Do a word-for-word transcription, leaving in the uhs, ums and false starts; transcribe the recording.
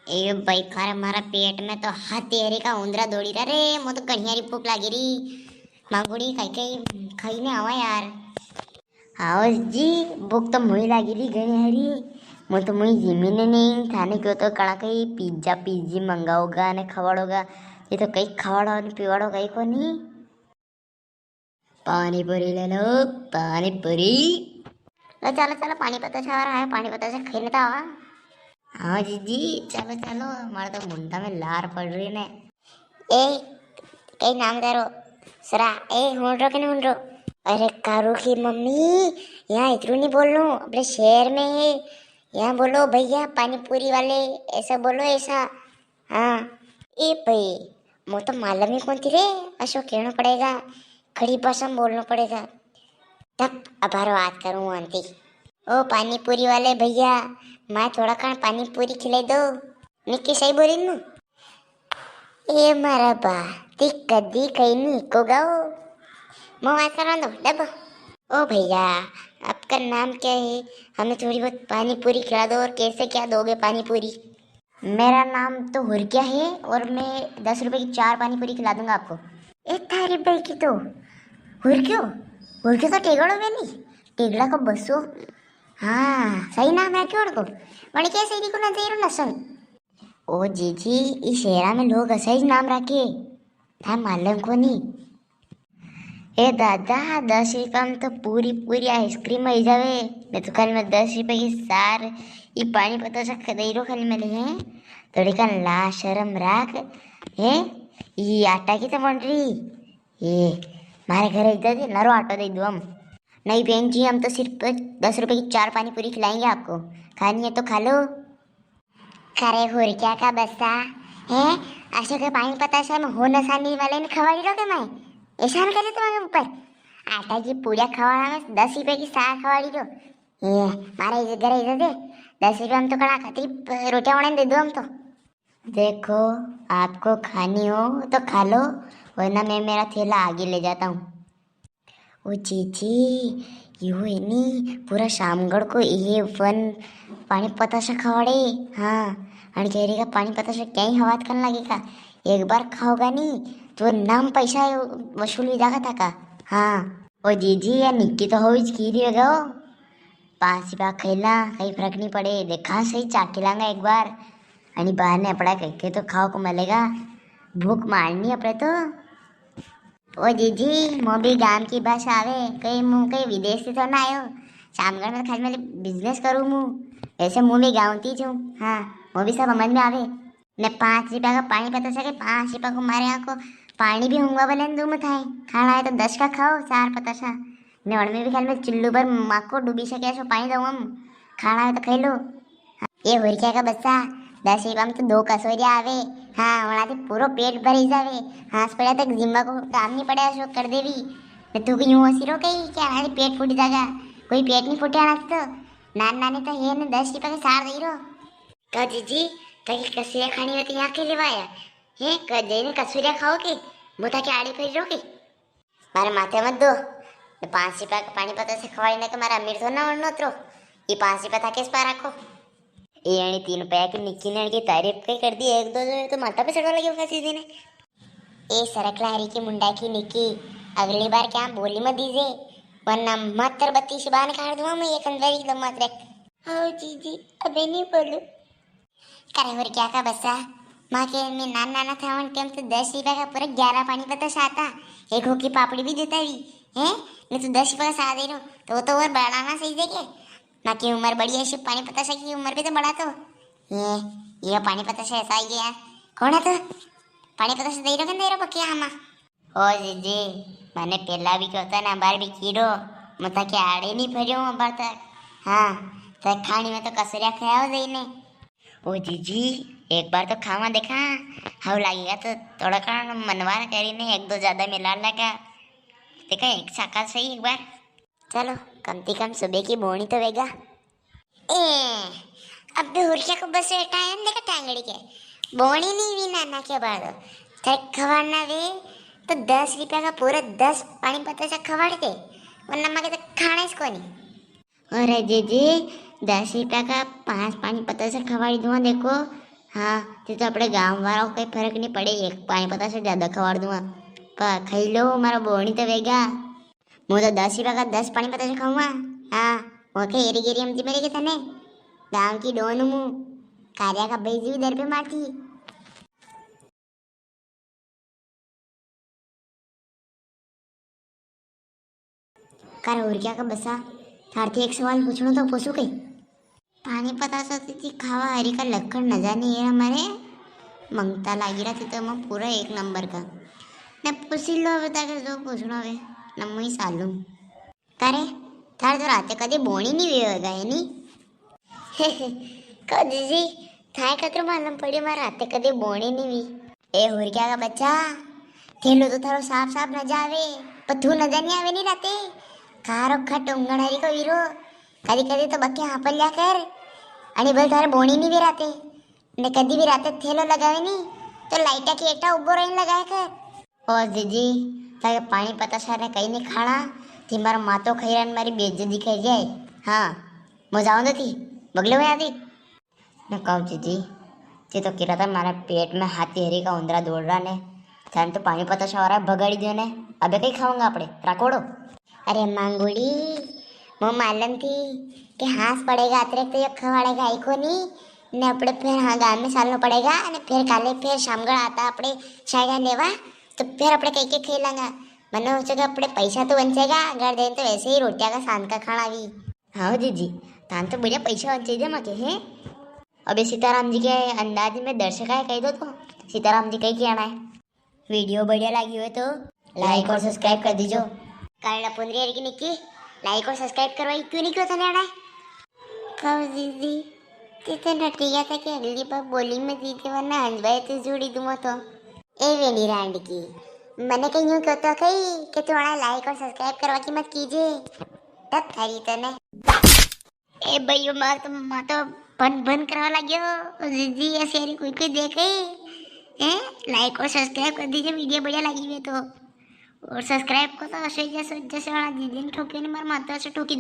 ए भाई, खा रे, मारा पेट में तो हाथी हरी का उंदरा दौड़ी रहा रे, मो तो कणिया री भूख लागी री। मांगुड़ी कई कई खाई ने आवा यार। आओ जी, भूख तो मुई लागी री घणी हरी। मो तो मुई जिमी ने नहीं, थाने क्यों तो कणा कई पिज्जा पिज्जी मंगाओगा ने खवाड़ोगा। ये तो कई खवाड़ो ने पिवाड़ो कई कोनी। पानी पूरी ले लो, पानी पूरी। लो चलो चलो, पानी पतासा वाला है, पानी पतासा खाई ने तो आवा। हाँ जीजी, चलो चलो, मारे तो मुंडा में लार पड़ री ने। ए, कई नाम दे रो सरा? ए, हुण रो के नहीं हुण रो? अरे कारू की मम्मी, यहाँ इतरू नहीं बोलनो, अपने शहर में है। यहाँ बोलो भैया पानी पूरी वाले, ऐसा बोलो, ऐसा। हाँ। ए भाई, मो तो मालूम ही कौन थी रे, असो कहना पड़ेगा, खड़ी भाषा में बोलना पड़ेगा। तब अबार बात करूँ आंटी। ओ पानी पूरी वाले भैया, माए थोड़ा कण पानी पूरी खिलाई दो। निक्की सही बोली नू? ए मारा बा, ती कदी कई नी को गाओ। मो बात करवा दो, डबो। ओ भैया, आपका नाम क्या है? हमें थोड़ी बहुत पानी पूरी खिला दो, और कैसे क्या दोगे पानी पूरी? मेरा नाम तो हुरक्या है और मैं दस रुपए की चार पानी पूरी खिला दूंगा आपको। ए थारी भाई की तो हुरक्यो, हुरक्यो तो टेगड़ो में नहीं, टेगड़ा को बसो। हाँ, सही नाम है क्यों को? वणी के सही को ना तेरो नसन। ओ जीजी, ई शहरा में लोग असा ही नाम राखे, था मालूम को नहीं? ए दादा, दस रुपया में तो पूरी पूरी आइसक्रीम आई जावे। मैं तो खाली में दस रुपया की सार ई पानी पतासा खरीदो खाली में ले हैं। थोड़ी का लाज शर्म राख। हैं? ई आटा की तो बन री। ए, मारे घरे इधर दे, नरो आटो दे दो हम। नहीं बहन जी, हम तो सिर्फ दस रुपए की चार पानी पूरी खिलाएंगे आपको। खानी है तो खा लो। करे हुरक्या का बस्सा, हैं? अशोक के पानी पतासा में हो नसानी वाले ने खवाड़ी लो के मैं? एहसान करे तुम्हारे ऊपर। आटा की पूड़िया खवाड़ा में दस रुपए की सार खवाड़ी लो। ये, मारे इधर, घरे इधर दे। दस रुपया में तो कड़ा कतरी रोटियां बनाने दे दो हम तो। देखो, आपको खानी हो तो खा लो, वरना मैं मेरा थैला आगे ले जाता हूँ। ओ जीजी, यो है नी, पूरा शामगढ़ को ए वन पानी पतासा खवाड़े। हाँ, अन कह रही का पानी पतासा क्या ही हवात करने लगेगा। एक बार खाओगा नी, तो नाम पैसा वसूल भी जागा था का। हाँ, ओ जीजी, या निक्की तो हो ही की रही होगा। पाँच रुपया खैला, कई फर्क नहीं पड़े, देखा सही, चाखी लांगा एक बार। अणी बाहर ने अपड़ा कई के तो खाओ को मिलेगा, भूख मारनी अपने तो। ओ जीजी, मो भी गांव की भाषा आवे, कई मु कई विदेश से तो ना आयो, शामगढ़ में तो खाली मैं business करूँ मु, ऐसे मु भी गाँव ती ज हूँ। हाँ, मो भी सब समझ में आवे। ने पाँच रुपया का पानी पतासा के, पाँच रुपया को मारे यहाँ को पानी भी हुंगा बने दूँ मैं थाए। खाना है तो दस का खाओ, चार पतासा। ने वण में भी खाली मैं चुल्लू पर माको डूबी सके ऐसो पानी दऊँ हम। खाना है तो खाई लो। ये हुरक्या का बस्सा, दस रुपया में तो दो कसोरिया आवे। हाँ, वणा ते पूरो पेट भरी जावे। हाँ, पड़ा तक जिम्मा को काम नहीं पड़े, ऐसो कर देवी। ने तू कहीं यूं हंसी रो कहीं, क्या हमारे पेट फूट जागा? कोई पेट नहीं फूटे आना तो। नान नानी तो है ने, दस रुपया के सार दे रो। का जीजी, कई कसुरिया खानी होती यहाँ के लेवा आया? हैं, क-, जईने कसुरिया खाओ के? मुता के आड़ी फिर रो के? मारे माथे मत दो। ये पाँच रुपया का पानी पतासा खवाड़ी ने के मारा अमीर थोड़ा ना होनो उतरो। ये पाँच रुपया था किस पा रखो? ये अणी तीन रुपया की निक्की ने की तारीफ कई कर दी, एक दो जो तो माथा पे चढ़वा लगे उनका सीधी ने। ए सरकला हरी की मुंडा की निक्की, अगली बार क्या बोली मत दीजे, वरना मात्र बत्तीस बान काट दूंगा मैं एक अंदर ही दम मात्र। हाँ जीजी, अबे नहीं बोलू। करे हुरक्या का बस्सा, माँ के मैं नाना नाना था उन टाइम तो दस रुपया का पूरा ग्यारह पानी पतासा आता, एक होकी पापड़ी भी देता भी, हैं? मैं तो दस रुपया का सार दे रहा हूँ, तो वो तो और बढ़ाना सही दे के। माँ की उम्र बड़ी है, सिर्फ पानी पतासा की उम्र भी तो बढ़ा तो। ये, ये पानी पतासा ऐसा ही है यार। कौन है तो? पानी पतासा दे रहा, दे रहा पक्के आमा। ओ जीजी, मने पेला भी कहो था ना, अबार भी कीरो, मैं तो के आड़े नहीं फरियो हूँ अबार तक। हाँ, तो खानी में तो कसरिया खाया हो जाई ने। ओ जीजी, एक बार तो खावा देखा, हव लागेगा तो थोड़ा का मनवार करी ने, एक दो ज्यादा मिला लगा। देखा, एक चाका सही एक बार। चलो, कम से कम सुबह की बोनी तो वेगा। ए, अबे हुरक्या को बस टाइम देखा टांगड़ी के। बोनी नहीं भी नाना के बाद। थे खवाना वे, तो दस रुपया का पूरा दस पानी पतासा खवाड़ दे, वरना माके तो खाना ही कोनी। अरे जीजी, दस रुपया का पांच पानी पतासा खवाड़ी दूंगा, देखो, हाँ, ते तो अपने गांव वाला को कोई फर्क नी पड़े, एक पानी पतासा ज्यादा खवाड़ दूंगा। पर खाई लो, मारा बोनी तो वेगा। मु तो दस रुपया का दस पानी पतासा खाऊंगा। हाँ, वो के एरी गेरी हमजी मेरे के तने। गांव की डोन मु। कार्या का भाई जी भी दर पे मारती। कर और क्या का बसा, थार थी एक सवाल पूछणो तो पूछू कई? पानी पतासा थी खावा हरी का लखण नजा नी है हमारे। मंगता लागी रहा थी तो मैं पूरा एक नंबर का। ने पूछी लो अबे ताके जो पूछणो वे, ने मुई सालू। करे, थारे तो राते कदी बोनी नी हुई होगा, है नी? को जीजी, थाए कतरो मालूम पड़ी, मारे राते कदी बोनी नी हुई। ए, होर क्या का बच्चा, थेलो तो थारो साफ साफ नजा आवे, पर तू नजा नी आवे नी राते। कारो खट उंगण हरी को वीरो, कदी कदी तो बक्के हापल लिया कर, अणी बोल थारे बोनी नी हुई राते। ने कदी भी राते थेलो लगावे नी, तो लाइटा के हेठा उबो रहीने लगाया कर। ओ जीजी, ताके पानी पतासा ने कई नी खाना, थी मारो मातो खाई रहा ने मारी बेइज्जती कर जाए। हाँ, मजा आऊं तो थी, बगले में आती। ने कहूँ जीजी, थी तो किरा था मारे पेट में हाथी हरी का उंदरा दौड़ रहा ने, थाने तो पानी पतासा वाला भगाड़ी दियो ने, अबे कई खावांगा आपड़े, राखोड़ो। अरे मांगुड़ी, मो मालूम थी कि हांस पड़ेगा, अतरे तो यो खवाड़ेगा ही कोनी, ने अपने फिर हाँ गांव में सालनो पड़ेगा, ने फिर काले फिर शामगढ़ आता अपने साड़ियाँ लेवा, तो फिर अपने कई के खेलांगा। मने सोचा कि अपने पैसा तो बचेगा, घर देन तो वैसे ही रोटियां का सांत का खाना भी। हाँ जीजी, तान तो बढ़िया पैसा बचे दे मके हैं। अबे सीताराम जी के अंदाज में दर्शक आए कह दो तो, सीताराम जी कई कहना है। वीडियो बढ़िया लागी हो तो like और subscribe कर दीजो। काला पुंदरी की निक्की, like और subscribe करवाई क्यों नी क्यों था न्याड़ा? कहो जीजी, ते तो नटिया था कि अगली बार बोली में जीते वरना हंजवाए तो जोड़ी दूंगा तो। ए वेनी रांड की, मने कहीं यूं क्यों तो कही कि तू आना like और subscribe करवा की मत कीजे। तब थारी तने। ए भाई, यो मार तो, मार तो बंद, बंद करवा लग गयो। जीजी, ऐसे यारी कोई, कोई देखे? हैं? Like और subscribe कर दीजिए, वीडियो बढ़िया लगी हुई तो। और subscribe को तो ऐसे जैसे, जैसे वाला जीजी ने ठोके नहीं, मार माता से ठोकी।